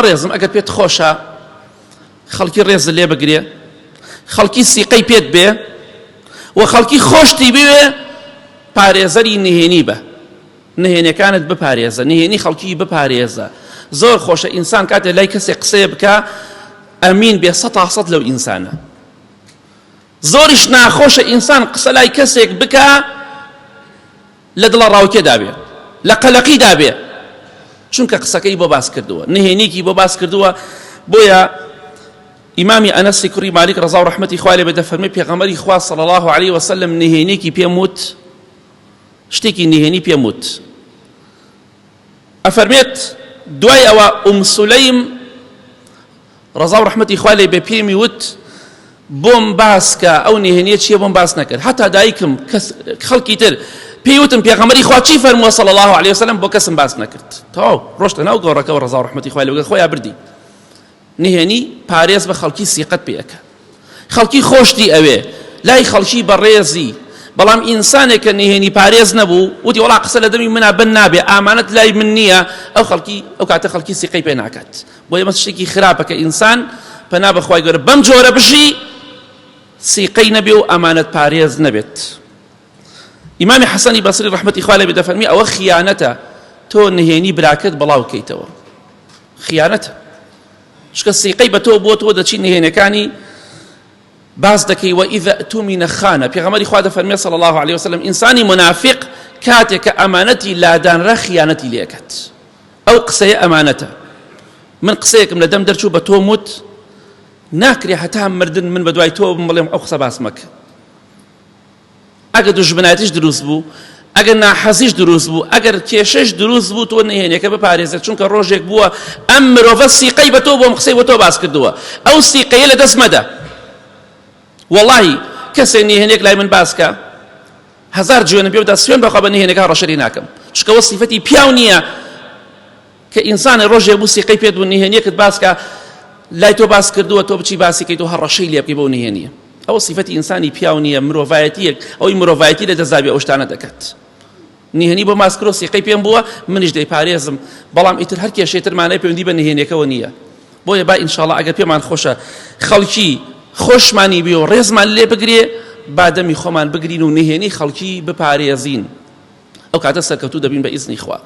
بەڕێزم ئەگەر پێت خۆشە خەڵکی ڕێزت لێ بگرێ، خەڵکی سیقەی پێت بێ و خەڵکی خۆشتی بوێ، پارێزەری نهێنی بە، نهێنەکانت بپارێزە، نهێنی خەڵکی بپارێزە. زۆر خۆشە ئینسان کاتێ لای کەسێک قسەیە بکا ئەمین بێ سەتا سەد لەو ئینسانە. زۆریش ناخۆشە ئینسان قسە لای کەسێک بکا لە دڵەڕاوکێدا بێ، لە قەلەقیدا بێ، چونکە قسەکەی بۆ باس کردووە، نهێنیکی بۆ باس کردووە، بۆیە ئیمامی ئەنەسی کوڕی مالیک ڕەزا و ڕەحمەتی خوای لێ بێ دەفەرمێ پێغەمبەری خوا صلی الله علیه وسلم نهێنیکی پێم وت، شتێکی نهێنی پێم وت. ئەفەرمێت دوای ئەوە ئوم سولەیم ڕەزا و ڕەحمەتی خوای لێ بێ پێمی وت بۆم باس کە ئەو نهێنیە چییە بۆم باس نەکرد هەتا دایکم کەس خەڵکی تر پێی وتم پێغەمبەری خوا چی فەرمووە صلی الله علیه وسلم بۆ کەسم باس نەکرد تەواو ڕۆشتە ناو گۆڕەکەوە ڕەزا و ڕەحمەتی خوای لێ بێ خۆیا بردی نهێنی پارێز بە خەڵکی سیقەت پێ ئەکا خەڵکی خۆشتی ئەوێ لای خەڵکی بەڕێزی بەڵام ئینسانێک کە نهێنی پارێز نەبوو وتی وەڵا قسە لە دەمی منا بن نابێ ئامانەت لای من نییە ئەو خەڵکی ئەو کاتە خەڵکی سیقەی پێ ناکات بۆیە ئەمە شتێکی خراپە کە ئینسان پەنا بەخوای گەورە بەم جۆرە بژی سیقەی نەبێ و ئامانەت پارێز نەبێت. ئیمامی حەسەنی بەسری ڕەحمەتی خوا لێ دەفەرمی ئەوە خیانەتە تۆ نهێنی براکەت بڵاو کەیتەوە خیانەتە چونکە سیقەی بە تۆ بۆ تۆ دەچی نهێنەکانی باس دەکەی و ئیذا اؤتمن خان پێغەمبەری خوا دەفەرمێ صلی الله علیه وسلم ئینسانی منافق کاتێک کە ئەمانەتی لادانرا خیانەتی لێکات ئەو قسەیە ئەمانەتە من قسەیەکم لە دەم دەرچوو بە تۆم وت ناکرێ هەتا مردن من بەدوای تۆ بم بڵێم ئەو قسە باس مەکە ئەگەر دوژمنایەتیش دروست بوو، ئەگەر ناحەزیش دروست بوو، ئەگەر کێشەش دروست بوو، تۆ نهێنیەکە بپارێزە، چونکە ڕۆژێک بووە ئەم مرۆڤە سیقەی بە تۆ بۆم قسەی بۆ تۆ باس کردووە، ئەو سیقەیە لە دەست مەدە. وەڵاهی کەسێ نهێنێک لای من باس کە هەزار جوێنم پێ بدا سوێن بەخوا بە نهێنەکە هەڕەشە لێ ناکەم، چونکە ئەوە سیفەتی پیاو نییە کە ئینسانێ ڕۆژێ بوو سیقەی پێت بوو نهێنیەکت باس کە لای تۆ باس کردووە تۆ بچی باسی کەیت و هەڕەشەی لێ بکەی بەو نهێنیە ئەوە سیفەتی ئینسانی پیاو نییە مرۆڤایەتیەک ئەوەی مرۆڤایەتی لە دەستدا بێ ئەو شتانە دەکات نهێنی بۆ ماس کرۆ سیقەی پێم بووە منیش دەیپارێزم بەڵام ئیتر هەر کێشەی تر مانای پەیوەندی بە نهێنیەکەوە نییە بۆیە با ئینشاڵڵا ئەگەر پێمان خۆشە خەڵکی خۆشمانی بێ و ڕێزمان لێ بگرێ با دەمی خۆمان بگرین و نهێنی خەڵکی بپارێزین ئەو کاتە سەرکەوتوو دەبین بە ئیزنی خوا.